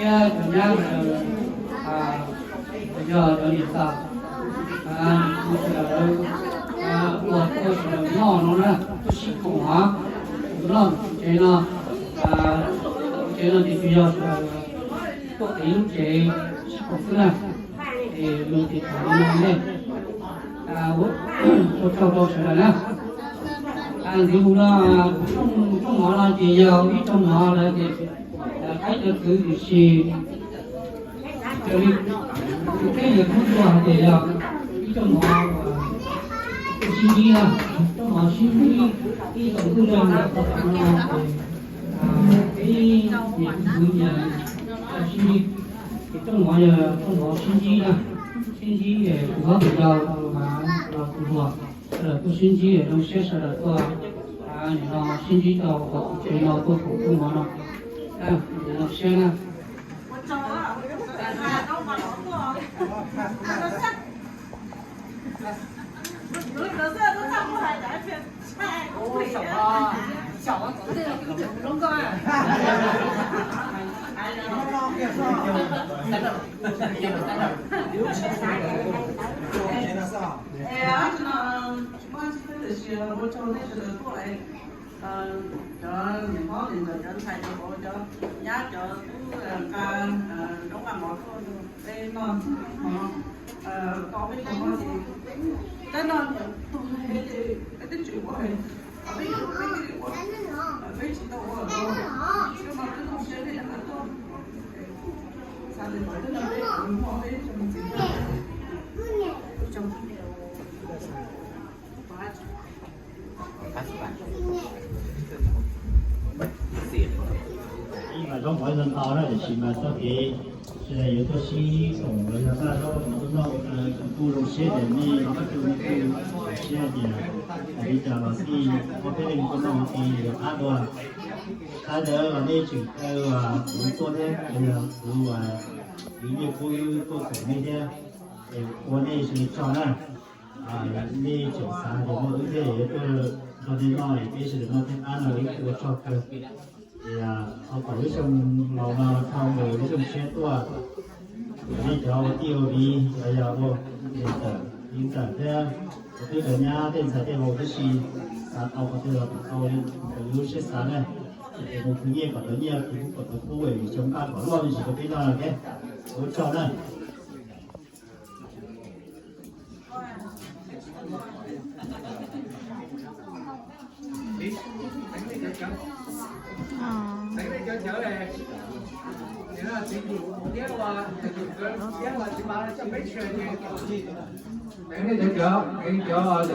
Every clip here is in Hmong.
Thiab cov nyab sawv daws, yog cov niam tais, sawv daws uas tuaj sawv daws noj no na, tuaj sib koom os, noj tsev no, tsev no ces tsuas yog sawv daws tuaj qiv lub tsev sib koom xwb na. Es luag ces tham li no ne, ua tsaug rau sawv daws na. Ntxiv mus no, rooj mov no ces yog ib rooj mov lawv tias qaib cov txwv, tiam sis raws li tus teb yog tub tuaj hais tias yog ib rooj mov uas sib ntsib na, rooj mov sib ntsib ib tsoom tub rog ntawm qhov no ces peb nyias txwv nyias sib ntsib. Ces rooj mov yog rooj mov sib ntsib na, sib ntsib tus hlob tus yau, tus hluas, sawv daws tuaj sib ntsib, zoo siab sawv daws tuaj, nim no sib ntsib rau tom tsev no tuaj koom rooj mov no, zoo siab na. Cov niam hlob niam ntxawm, cov ntxhais cov vauv, cov nyab cov tub nqa zaub nqa mov tuaj peb noj mov, tau peb tug no ces tab no niam tuag ces peb twb tsis ua, peb peb ua, peb tsis tau ua, twb no twb zoo siab peb rov qab tuaj, xav tias tom ntej no peb muaj peb tsoom niam txiv ib mas zaub mov ntau ntau na, tiam sis mas txoj kev sawv daws yuav tuaj sib koom los yog taj zaub mov tuaj noj ua raws tus kuj zoo siab tias nej ib tug nej kuj zoo siab hais tias li cas los xij ob peb leeg tuaj noj ua ke yuav qab dua. Qab ntawd los nej tseem caw kuv tuaj thiab, los yog kuv, kuv nyiaj kuv wb tuaj koom nej thiab, es ua nej sawv daws tsaug na. Nej tseem xav tias muaj wb thiab yuav tuaj nrog nej noj es peb sawv daws noj thiab qab no wb kuj ua tsaug kawg. Ces thaum lub xyoo laus no dhau mus lub xyoo tshiab tuaj, nej cov ua tij ua viv los yog ua niam ntxawm txiv ntxawm thiab cov tub cov nyab tej ntxhais tej vauv tib si xav tau qhov twg los tau li ntawd lub siab xav na. Es mus khwv nyiaj kom tau nyiaj, khwv kub kom tau kub, es xyoo nqaj kom luaj me ntsis rau peb noj thiab. Ua tsaug na. Teev nej cov, teev cov, teev cov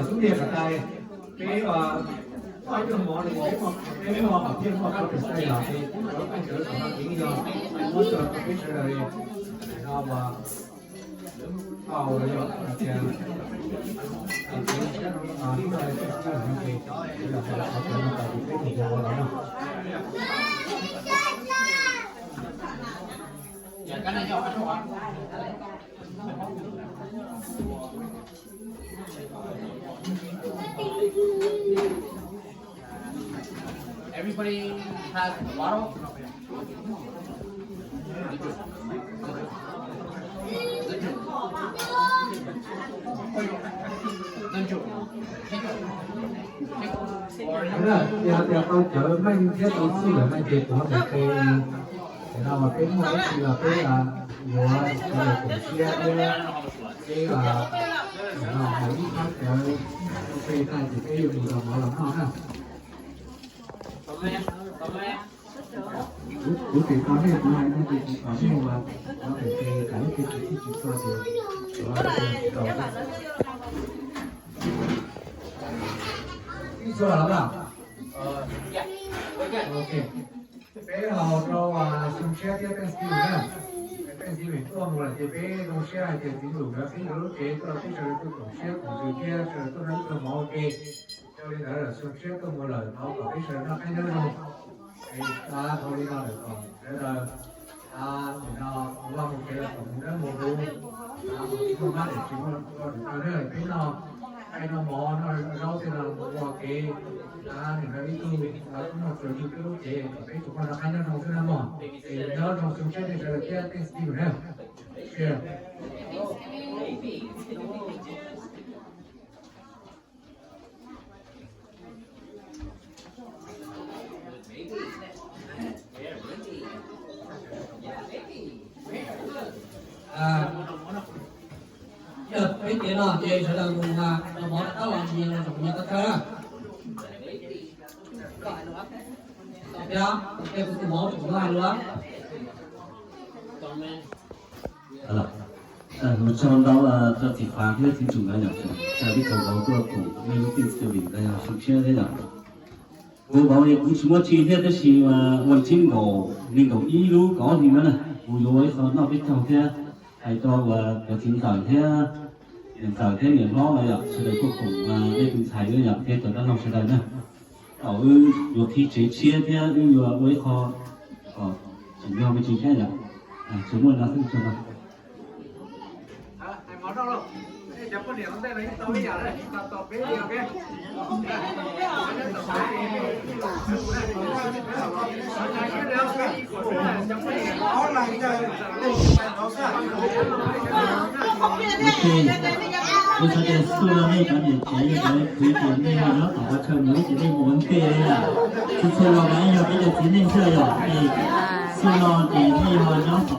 tub niam niam tais, peb muaj ib tug mov li, peb muaj, peb muaj hom phiaj muaj koj tus xaij los ces cov pej sawv daws kom no teev yog muab tso rau peb sawv daws li no uas tau los yog hais tias ib no li tej sij hawm no ces yog hais qhov cov no tas ces peb tus yau los no. Everybody has a bottle? Yog tias tau cawv meej thiab tau txhij lawm no ces kuv ho mus pe. Ces no mas peb muaj ib txhij los peb yuav sawv daws koom siab thiab peb hais ib thaj cawv pe tag ces peb yuav mus rau mov los noj na. Kuv tsis tau nej, kuv hais no ces tsis tau nej mas no pem ces kam ib ce tsis txhij tsis txhua ces kuv tsis tau. Txhij txhua los na. Ok. Peb los rau xyoo tshiab thiab Thanksgiving na. Thanksgiving tuaj mus lawm ces peb zoo siab hais tias txiv ntuj nkawd pib nkawd lub tsev tuaj, peb sawv daws tuaj koom siab koom ntsws thiab sawv daws tuaj noj ib pluag mov ua ke. Rau li ntawd lawm xyoo tshiab tuaj mus lawm, thov kom peb sawv daws noj qab nyob zoo. Es xav dhau li no lawm kom sawv daws nim no mus vaj mus tsev los kom mus dawb mus huv, mus tsis muaj mab los tsis muaj tus taw na. Peb noj Ai noj mov noj zaub xwb los ua kev, nim no ib tug los kuj noj txuas yug peb lub tsev kom peb tsoom poj nrog qab nyob zoo xwb na mog. Es nyob zoo xyoo tshiab nej sawv daws thiab Thanksgiving na. Yog peb tiav no ces sawv daws mus noj mov rov qab los ntsia los zaum nyob qab thawj na. Thiab tej kuv tus mov kuv hais lus. Ua tsaug ntau rau txiv Fav thiab txiv Tsum na yom, tsa peb tau vauv tuaj koom nej lub Thanksgiving na yom, zoo siab thiab yom. Kuv vauv kuv tsis muaj tsi thiab tab sis ua tsis nkaus li nkaus ib lub kaum ob hlis no na, kuv yuav ua ib qho noj peb caug thiab hais rau uas cov txiv ntxawm thiab niam ntxawm thiab niam hlob no yom, sawv daws tuaj koom nej tus ntxhais na yom thiab cov dab laug sawv daws na. Thaum wb yuav qhib tsev tshiab thiab wb yuav ua ib qho kom tsim nyog me ntsis thiab yom. Tsis muaj no xwb tso no. Ok, kuv xav tias xub no nej cov niam tsev yog cov khwv ces nej ho nyob tom qhov chaw mus ces nej mus ua ntej yom. Txhua txhua los mas yog peb cov txiv neej xwb yom, es xub no ces nej ho nyob